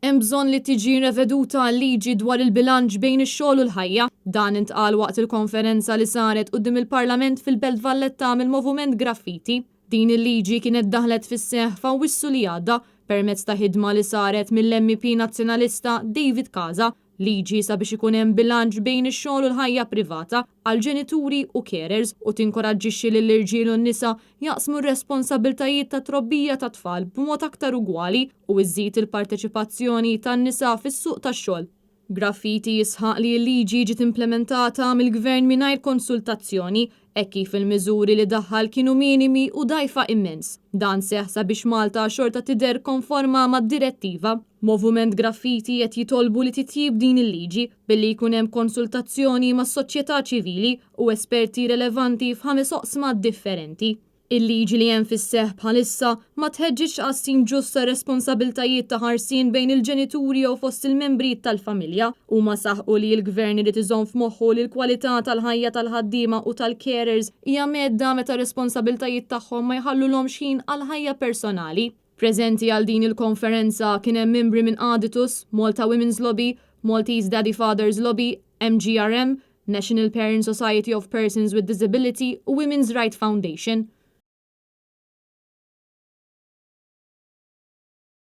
Hemm bżonn li tiġi reveduta l-liġi dwar il-bilanċ bejn ix-xogħol u l-ħajja. Dan intqal waqt il-konferenza li saret quddiem il-Parlament fil-Belt Valletta mill-Moviment Graffiti. Din il-liġi kienet daħlet fis-seħħ f'Awwissu li għadda permezz ta' ħidma li saret mill-MEP Nazzjonalista David Casa. Liġi sabiex ikun hemm bilanċ bejn ix-xogħol u l-ħajja privata għal ġenituri u carers u tinkoraġġixxi lill-irġiel u n-nisa jaqsmu r-responsabbiltajiet tat-trobbija tat-tfal b'mod aktar ugwali u iżżid il-parteċipazzjoni tan-nisa fis-suq tax-xogħol. Graffiti jisħaq li l-liġi ġiet implementata mill-Gvern mingħajr konsultazzjoni hekk kif il-miżuri li daħħal kienu minimi u dgħajfa immens. Dan seħħ sabiex Malta xorta tidher konforma mad-direttiva. Moviment Graffiti qed jitolbu li titjib din il-liġi billi jkun hemm konsultazzjoni mas-soċjetà ċivili u esperti relevanti f'ħames oqsma differenti. Il-liġi li hemm fis-seħħ bħalissa ma tħeġġiġx tqassim ġust tar-responsabbiltajiet ta' ħarsien bejn il-ġenituri jew fost il-membri tal-familja. Huma saħqu li l-Gvern irid iżomm f'moħħu li l-kwalità tal-ħajja tal-ħaddiema u tal-carers hija mhedda meta r-responsabbiltajiet tagħhom ma jħallulhomx ħin għall-ħajja personali. Preżenti għal din il-konferenza kien hemm membri minn Aditus, Malta Women's Lobby, Maltese Daddy Fathers Lobby, MGRM, National Parent Society of Persons with Disability u Women's Right Foundation.